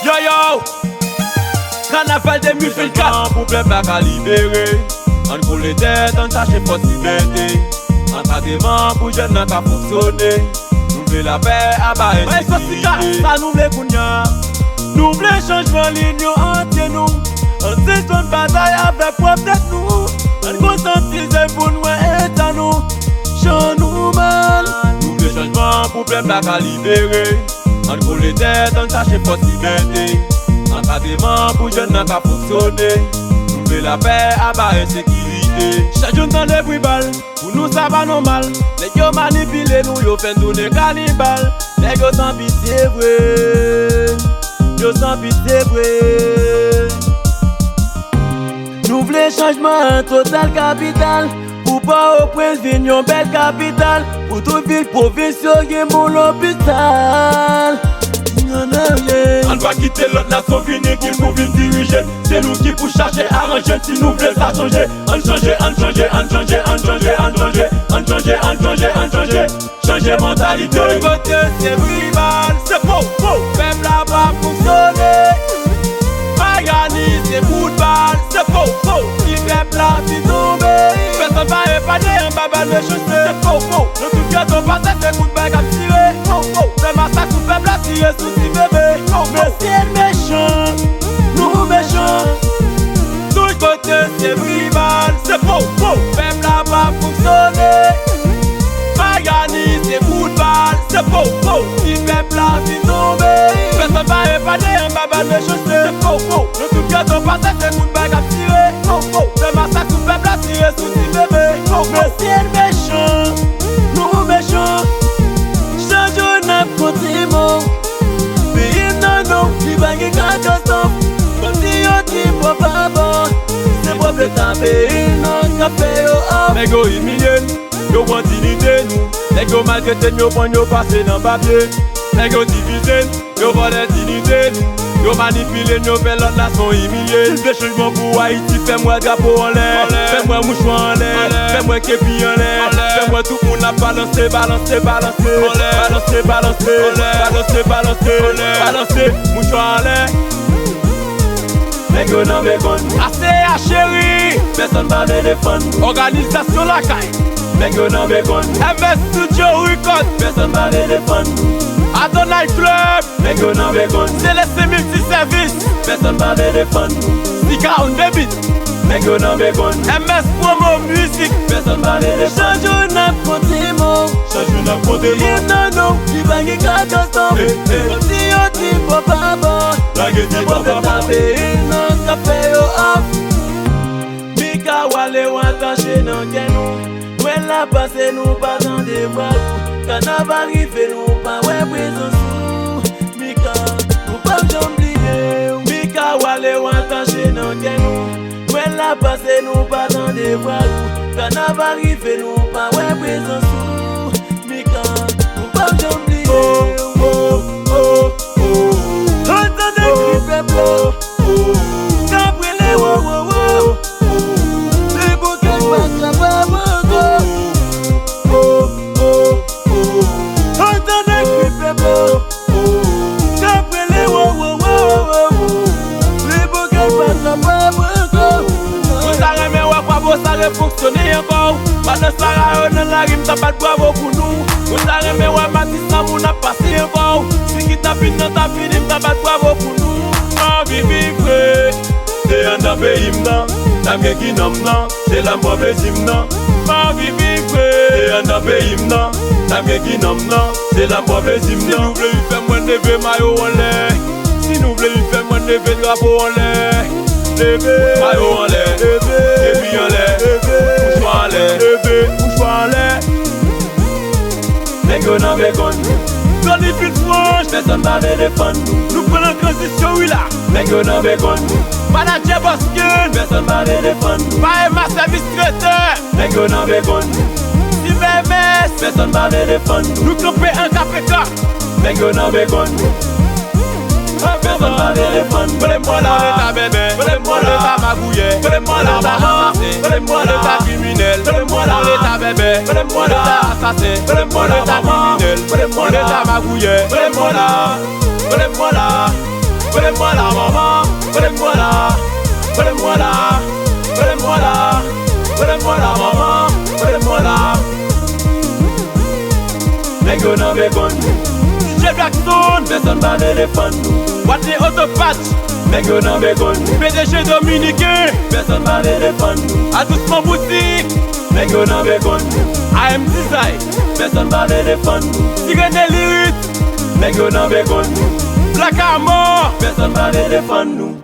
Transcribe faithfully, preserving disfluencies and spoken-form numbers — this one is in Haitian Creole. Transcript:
Yo, yo! Kanaval de mil vennkat. Pou pèp la ka libere. Ann kole tèt, ann chache fòs libète. Ankademan pou jèn nan ka fonksyone. Nou vle lapè, aba ensekirite. Sa nou vle kounya. Nou vle chanjman, linyon antye nou. Ann sispann batay avèk pwòp tèt nou. Ann konsantize pou n wè eta nou. Jan nou mal. Nou vle chanjman pou pèp la ka libere. Ann kole tèt, ann chache fòs libète. Ankademan pou jèn nan ka fonksyone. Nou vle lapè, aba ensekirite. Chak jou n tande bri bal, pou nou sa pa nòmal. Nèg yo manipile nou, yo fè n tounen kanibal. Nèg yo san pitye vre. Yo san pitye vre. Nou vle chanjman total kapital. Pou Pòtoprens vin yon bèl kapital, pou tout vil pwovens yo gen bon lopital. Ann pa kite lòt nasyon vini ki pou vin dirije n. Se nou ki pou chache aranje n si nou vle sa chanje. Ann chanje, ann chanje, ann chanje, ann chanje, ann chanje, ann chanje, ann chanje, ann chanje. Chanje mantalite. Tout kote se bri bal, se po, po. Pèp la pa fonksyone. Mayani se kout bal, se po, po. Ti pèp la fin tonbe. Pèsonn pa epanye anba bal mechanste. Se po, po. Nan tout geto pase se kout bal k ap tire. Po, po. Fè masak sou pèp la, tire sou ti bebe. Po, po. Mesye mechan, nou mechan. Tout kote se bri bal, se po, po. Pèp la pa fonksyone. Mayani se kout bal, se po, po. Si pèp la fin tonbe, pèsonn pa epanye anba bal mechanste. Se po, po. Nan tout geto pase se kout bal k ap tire. Po, po. Fè masak sou pèp la, tire sou ti bebe. Po, po. Mesye mechan, nou mechan. Chak jou n ap kontinye. Peyi m nan non, li pa gen katastwòf. Kòmsi yo di pòv pa bon. Se pòv leta peyi m nan k ap fè yo òf. Nèg yo imilye n, yo pran diyite nou. Nèg yo maltrete n, yo pran n, yo pase nan papye. Nèg yo divize n, yo vòlè diyite nou. Yo manipile n, yo fè lòt nasyon imilye n. Si w vle chanjman pou Ayiti, fè m wè drapo anlè. Fè m wè mouchwa anlè. Fè m wè kepi anlè. Fè m wè tout moun ap balanse, balanse, balanse. Balanse, balanse. Balanse, balanse. Balanse, mouchwa anlè. Nèg yo nan begonn. A C A cheri. Pèsonn pa vle defann nou. Òganizasyon lakay. Nèg yo nan begonn. M S Studio Record. Pèsonn pa vle defann nou. Adonai Club. Nèg yo nan begonn. Seleste Miltisèvis. Pèsonn pa vle defann nou. Sika on the beat. Nèg yo nan begonn. M S Promo Music. Pèsonn pa vle defann. Chak jou n ap konte mò. Chak jou n ap konte mò. Li nan nou, li pa gen katastwòf. Eh, eh. Kòmsi yo di pòv pa bon. Lage di pòv pa bon. Peyi m nan k ap fè yo òf. Mika Wale w atache nan kè nou. Nwèl la pase nou pa tande vwa ou. Kanaval rive nou pa wè prezans ou. Mika, nou p ap janm bliye w. Mika Wale w atache nan kè nou. Nwèl la pase nou pa tande vwa ou. Kanaval rive nou pa wè prezans ou. Mika, nou p ap janm bliye w. Oh, oh, oh, oh. Ann tande kri pèp la. K ap rele wo, wo, wo. Li bouke pa kapab ankò. Oh, oh, oh. Ann tande kri pèp la. K ap rele wo, wo, wo, wo. Li bouke pa kapab ankò. Mwen ta renmen wè Kwabo sa refonksyone ankò. Pandan sa yo nan lari, m ta bat bravo pou nou. Mwen ta renmen wè Matis nan moun ap pase ankò. Si ki ta fin nan ta fini, m ta bat bravo pou nou. Anvi viv vre. Se anndan peyi m nan, sa m gen ki nan m nan, se la m pran plezi m nan. M anvi viv vre. Se anndan peyi m nan, sa m gen ki nan m nan, se la m pran plezi m nan. Si nou vle viv, fè mwen leve mayo anlè. Si nou vle viv, fè mwen leve drapo anlè. Leve mayo anlè. Leve kepi anlè. Leve mouchwa anlè. Leve mouchwa anlè. Nèg yo nan begonn. Johnny Villefranche. Pèsonn pa vle defann nou. Nou pran nan tranzisyon wi la. Nèg yo nan begonn. Manadjè Boskin. Pèsonn pa vle defann nou. Paema sèvis tretè. Nèg yo nan begonn. Simemes. Pèsonn pa vle defann nou. Nou kanpe an K P K. Nèg yo nan begonn. Pèsonn pa vle defann nou. Vle m wè la. Leta bèbè. Vle m wè la. Leta magouyè. Vle m wè la. Leta asasen. Vle m wè la. Leta kriminèl. Vle m wè la. Leta bèbè. Vle m wè la. Leta asasen. Vle m wè la. Leta kriminèl. Vle m wè la. Leta magouyè. Vle m wè la. Vle m wè la. Vle m wè la, manman. Vle m wè la. Vle m wè la. Vle m wè la. Vle m wè la, manman. Vle m wè la. Nèg yo nan begonn nou. D J Blackstone. Pèsonn pa vle defann nou. Wadley Autopatch. Nèg yo nan begonn nou. P D G dominiken. Pèsonn pa vle defann nou. Adousman Boutik. Nèg yo nan begonn nou. A M Design. Pèsonn pa vle defann nou. Sirene Lyrics. Nèg yo nan begonn nou. Black Armor. Pèsonn pa vle defann nou.